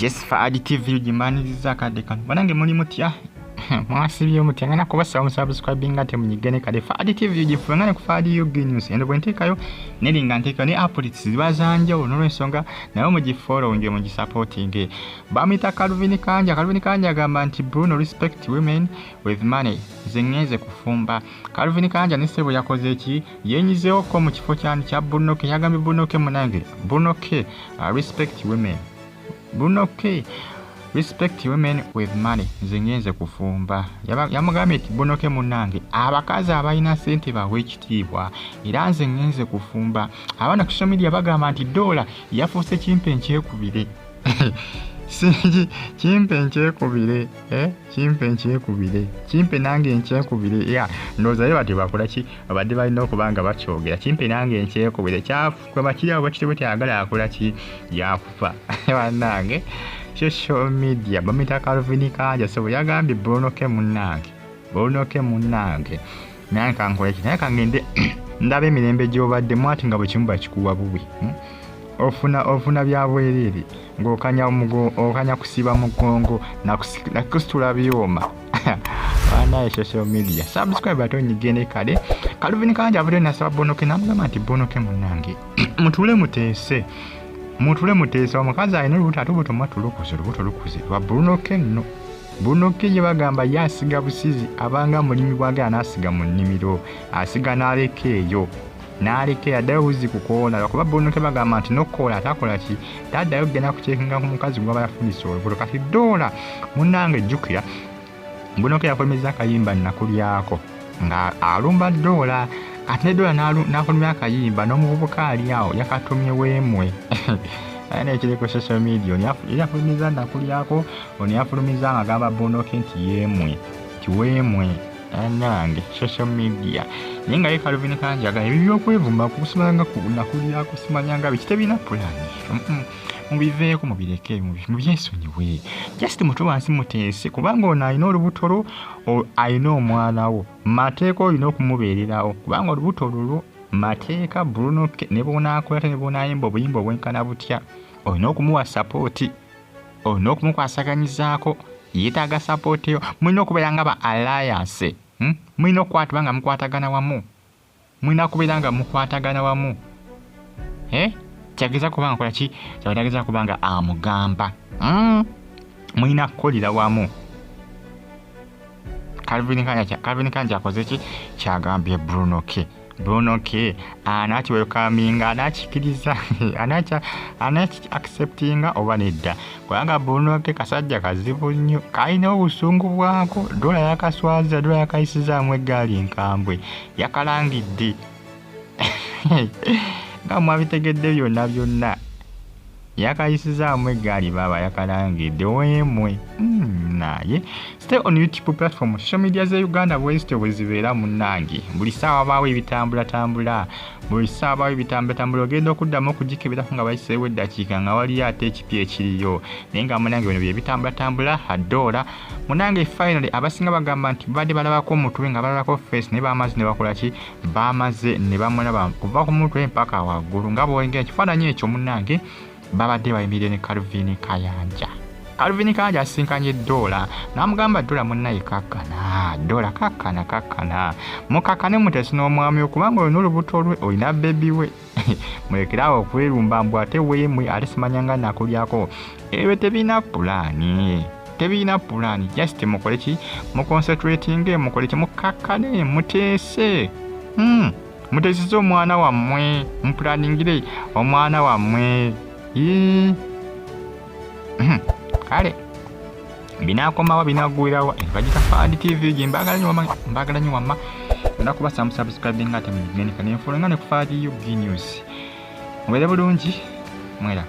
Yes, Faadi TV gimbaniriza akadde kano. Banange muli mutya? Mwasibye mutya? Ngana kubasaba musubscribing ate munyigene kale. Faadi TV gifuwe ngane ku Faadi UG News. Endo bwe nteekayo neri nga nteekayo ne updates ziba za njawulo n'olwensonga naye mugifollowinge mugisupportinge. Bamuyita Calvin Kanja. Calvin Kanja agamba nti Bruno respect women with money. Nze ngenze kufumba. Calvin Kanja ne ssebo yakoze ki? Yenyizeewoko mu kifo kyani kya Bruno K. Yagambye Bruno K munange. Bruno K respect women. Bruno K respect women with money. Nze ngenze kufumba. Yamugambye nti Bruno K munange abakazi abalina ssente bawe ekitiibwa era nze ngenze kufumba. Abaana ku social media bagamba nti Dola yafuuse kimpe nkyekubire. Singi kimpe nkyekubire, eh? Kimpe nkyekubire, kimpe nange nkyekubire. Ya ndowooza ye batyo bakola ki, babadde balina okuba nga bakyogera. Kimpe nange nkyekubire kyafuka kiri awo bakitebe teyagala akola ki, yakufa. Bannange social media bamuyita Calvin Kanja sebo yagambye Bruno K munnange, Bruno K munnange naye kankole ki, naye kangende ndaba emirembe gy'obaddemu ati nga bwe kimu bakikuwa bubi, Ofuna bya bwereere ng'okanya okanya kusiba mugongo nakusitula byuma. Banaye social media subscribe ate onyigende kale. Calvin Kanja avuddeyo nasaba Bruno K n'amugamba nti Bruno K munnange mutuule muteese, mutuule muteese, omukazi alina olubuto ate olubuto mwattu lukuze, olubuto lukuze lwa Bruno K nno. Bruno K ye bagamba ye asiga busizi, abanga mulimi bw'agenda n'asiga mu nnimiro, asiga n'aleka eyo n'aleka eyo addayo buzzi kukoola, lwakuba Bruno K bagamba nti n'okukoola atakola ki, taddayo kugenda kucekinga ku mukazi gw'aba yafunisa olubuto. Kati Dola munnange jjukira Bruno K yakomezza akayimba Nakulyako nga alumba Dola, ate ne Dola n'afulumya akayimba n'omuvubuka ali awo yakatumye weemwe. Naye ekiri ku social media ono yafulumiza Nakulyako, ono yafulumiza nga agamba Bruno K nti yeemwe, nti weemwe. Nange social media naye nga ye Calvin Kanja agamba ebyo by'okwevuma kusimanga ku Nakulyako simanyanga biki tebirina pulaani, mubiveeko mubireke mubyesonyiwe, just mutwe wansi muteese, kubanga ono alina olubuto lwo, alina omwana wo, mateeka olina okumubeererawo kubanga olubuto lulwo mateeka. Bruno K ne bw'onaakola ate ne bw'onaayimba obuyimba obwenkana butya, olina okumuwa sapooti, olina okumukwasaganyizaako, yeetaaga sapooti eyo. Mulina okubeera nga ba alliance, Mulina okukwatibwa nga mukwatagana wamu, mulina kubeera nga mukwatagana wamu. Kyageza kuba nga kola ki, kyageza kuba nga amugamba, Mulina kukolera wamu. Calvin Kanja akoze ki, kyagambye Bruno K. Bruno K anakiwelcominga, anakikiriza, anaki acceptinga oba nedda, kubanga Bruno K kasajja kazibu nnyo, kalina obusungu bwako. Dola yakaswaza, Dola yakayisizaamu eggaali enkambwe, yakalangidde nga mwabitegedde byonna byonna, yakayisizaamu eggaali baaba yakalangidde weemwe. Naye stay on YouTube platform, social media ze Uganda bwezityo bwe zibeera munnange, buli ssaawa baawo ebitambulatambula, buli ssaawa baawo ebitambulatambula, ogenda okuddamu okugikeberako nga bayiseewo eddakiika nga waliyo ate ekipya ekiriyo, naye nga munnange bino bye bitambulatambula. Dola munnange finally abasinga bagamba nti babadde balabako omutwe nga balalako face, naye bamaze ne bakola ki, bamaze ne bamulaba kuva ku mutwe mpaka waggulu nga bw'olengera ekifaananyi ekyo munnange babadde bayimiridde ne Calvin Kayanja. Calvin Kayanja asinkanye Dola n'amugamba Dola munnaye kakkana, Dola kakkana, kakkana, mukakkane muteese n'omwami wo kubanga olina olubuto lwe, olina bebi we, mulekere awo okwerumba mbu ate weemwe ate simanya nga nakulyako. Ebyo tebirina pulaani, tebirina pulaani, just mukole ki, muconcentratinge, mukole ki, mukakkane muteese, Muteeseze omwana wammwe, mupulaningire omwana wammwe. Kale binaakomawa, binaggwerawa? Bagita Faadi TV gye mbaagala nnyo wamma, mbaagala nnyo wamma. Nakubasa musubscribinga ate munyigende nenfula nga ne ku Faadi UG News. Mubeere bulungi, mwera.